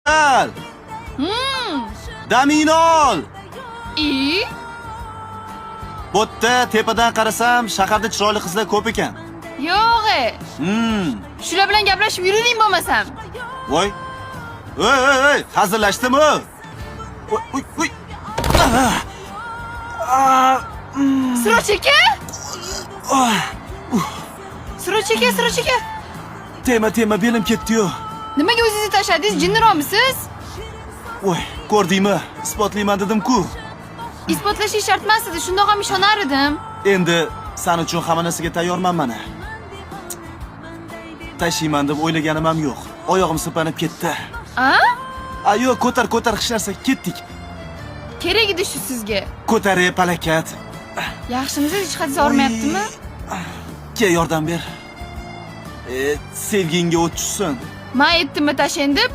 Al. Damingni ol. I? Bu yerda tepadan qarasam, shaharda chiroyli qizlar ko'p ekan. Yo'q e. Shular bilan gaplashib yuravering bo'lmasam. Voy. Ey, ey, ey, hazillashdimi? Voy, uy, uy. Siroj aka? Siroj aka, Siroj aka. Tema, tema, belim ketdi-yu. Nimaga o'zingizni tashladingiz? Jinniroqmisiz? Voy, ko'rdingmi? Isbotlayman dedim-ku. Isbotlashingiz shart emas edi, shundoq ham ishonar edim. Endi san uchun hamma narsaga tayyorman mana. Tashiyman deb o'ylaganim ham yo'q. Oyog'im sirpanib ketdi. A? A, yo'q, ko'tar, ko'tar, hech narsa, ketdik. Kerak edi shu sizga. Ko'tar, ey, palakat. Yaxshimisiz? Hech qayerga og'rimayaptimi? Kel, yordam ber. E, sevgingga o't tushsin. Men aytdimmi tashlang deb?